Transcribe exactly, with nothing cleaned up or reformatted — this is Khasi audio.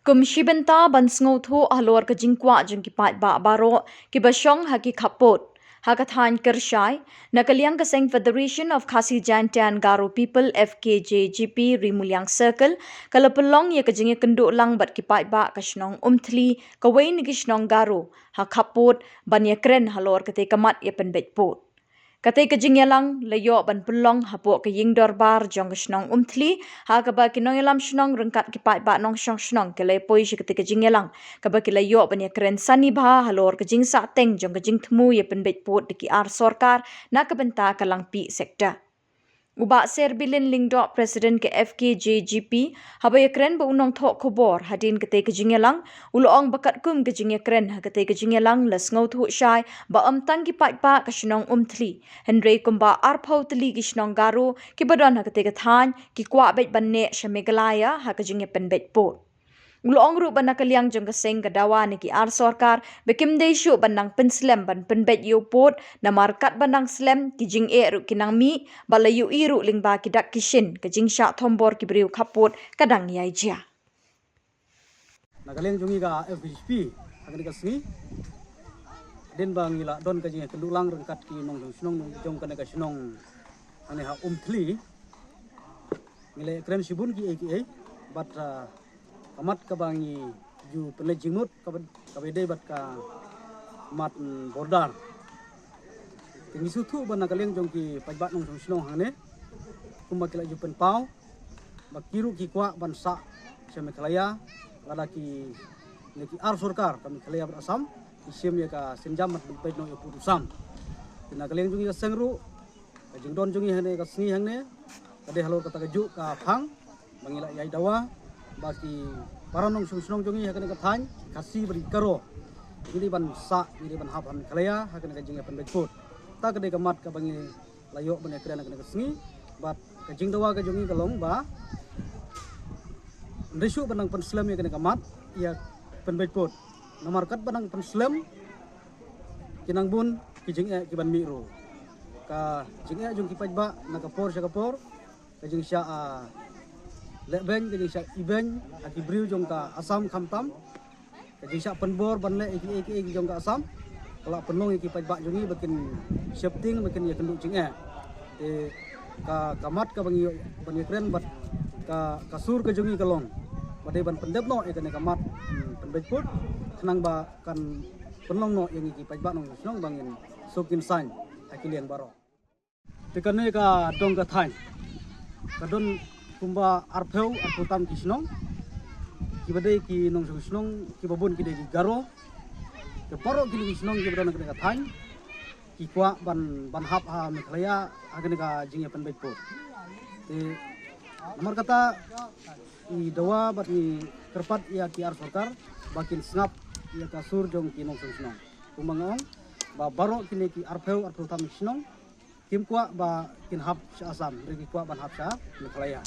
Kum shi bynta ban sngewthuh halor ka jingkwah jong ki paidbah baroh kiba shong ha ki khappud ha ka thaiñ Kyrshai, na ka liang ka seng Federation of Khasi Jaintia and Garo People, F K J G P, Ri Muliang Circle, ka la pynlong ïa ka jingïakynduh lang bad ki paidbah ka shnong Umthli, kawei na ki shnong Garo ha khappud, ban ïakren halor katei ka mat ïapynbeit pud. Katei ka jingïalang la ïoh ban pynlong hapoh ka ïing dorbar jong ka shnong Umthli, ha kaba ki nongïalam shnong ryngkat ki paidbah nongshong shnong ki la poi sha katei ka jingïalang, kaba ki la ïoh ban ïakren sani bha halor ka jingsahteng jong ka jingthmu ïapynbeit pud da ki ar sorkar na ka bynta ka Langpih sector. U Bah Serbilin Lyngdoh, President ka F K J G P, haba ïakren bad u nongthoh khubor hadien katei ka jingïalang, u la ong ba katkum ka jingïakren ha katei ka jingïalang la sngewthuh shai ba ym tang ki paidbah ka shnong Umthli, hynrei kumba arphew tylli ki shnong Garo kiba don ha katei ka thaiñ ki kwah beit ban neh sha Meghalaya ha ka jingïapynbeit pud. U la ong ruh ba na ka liang jong ka seng ka dawa na ki ar sorkar ba kim dei shuh ban nang pynslem ban pynbeit ïa u pud, namar katba nang slem ki jingeh ruh ki nang mih, bad la ïohi ruh lyngba ki dak ki shin ka jingshah thombor ki briew khappud ka dang ïai jia. Na ka liang jong ngi ka F K J G P, ha kane ka sngi, hadien ba ngi la don ka jingïakynduh lang ryngkat ki nongshong shnong jong kane ka shnong hangne ha Umthli, ngi la kren shibun kiei kiei, bad, ah, ka mat kaba ngi ju pynleit jingmut kaba, kaba dei bad ka mat, mm, border. Te ngi sngewthuh ba na ka liang jong ki paidbah nongshong shnong hangne, kumba ki la ju pynpaw ba ki ruh ki kwah ban sah sha Meghalaya, lada ki, ne ki ar sorkar ka Meghalaya bad Assam ki shim ïa ka sienjam ban pynbeit noh ïa u pud u sam. Te na ka liang jong ngi ka seng ruh, ka jingdon jong ngi hangne ka sngi hangne ka dei halor kata kajuh ka phang ba ngi la ïai dawa ba ki para nongshong shnong jong ngi ha kane ka thaiñ, Khasi bad ki Garo, ngi dei ban sah, ngi dei ban hap ha Meghalaya ha kane ka jingïapynbeit pud. Ta ka dei ka mat kaba ngi la ïoh ban ïakren ha kane ka sngi, bad ka jingdawa ka jong ngi ka long ba ym dei shuh ban nang pynslem ïa kane ka mat ïapynbeit pud, namar katba nang pynslem ki nang bun ki jingeh ki ban mih ruh. Ka jingeh jong ki paidbah na ka por sha ka por, ka jingshah, ah, leh beiñ, ka jingshah ibeiñ ha ki briew jong ka Assam khamtam, ka jingshah pynbor ban leh ïa kiei kiei jong ka Assam, ka la pynlong ïa ki paidbah jong ngi ba kin sheptieng, ba kin ïakynduh jingeh. Te ka, ka mat kaba ngi ïoh ban ïakren bad ka, ka sur ka jong ngi ka long ba dei ban pyndep noh ïa kane ka mat, hmm, pynbeit pud, khnang ba kan pynlong noh ïa ngi ki paidbah nongshong shnong ba ngin suk ngin saiñ ha ki liang baroh. Te kane ka dong ka thaiñ ka don kumba arphew, arphew tam ki shnong kiba dei ki nongshong shnong, kiba bun ki dei ki Garo. Te baroh kine ki shnong kiba don ha kane ka thaiñ ki kwah ban, ban hap ha Meghalaya ha kane ka jingïapynbeit pud. Te namar kata ngi dawa bad ngi kyrpad ïa ki ar sorkar ba kin sngap ïa ka sur jong ki nongshong shnong. Kumba nga ong ba baroh kine ki arphew, arphew tam ki shnong kim kwah ba kin hap sha Assam, hynrei ki kwah ban hap sha Meghalaya.